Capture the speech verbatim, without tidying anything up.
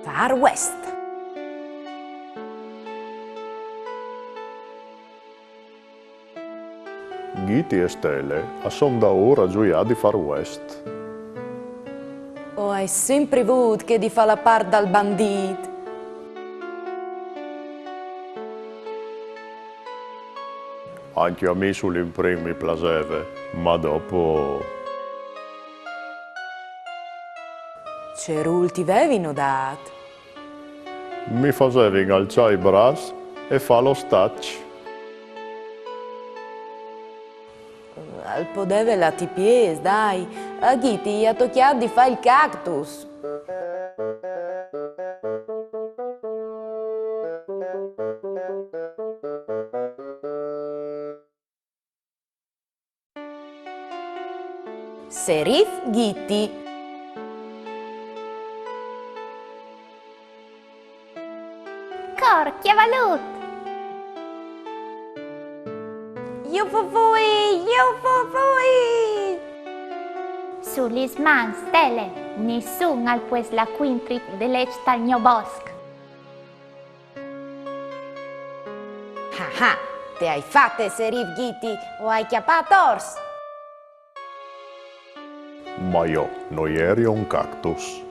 Far West. Ghiti e Stele a son daûr a zuiâ di Far West. O ai simpri vût chê di fâ la part dal bandît. Ancje a mi sul imprin mi plaseve, ma dopo... Ce rûl ti vevino dât? Mi fasevin alçâ i braçs e fâ l'ostaç. Al podeve lâti piês, dai. A Ghiti i à tocjât di fâ il cactus. Serif Ghiti. Cor, cjavalut! Iu fû fûi, iu fû fûi! Su lis mans, Stele, nissun al pues lâ cuintri di leç tal gno bosc. Ah ah, te ai fate, Serif Ghiti, o ai cjapât ors! Ma jo no jeri un cactus.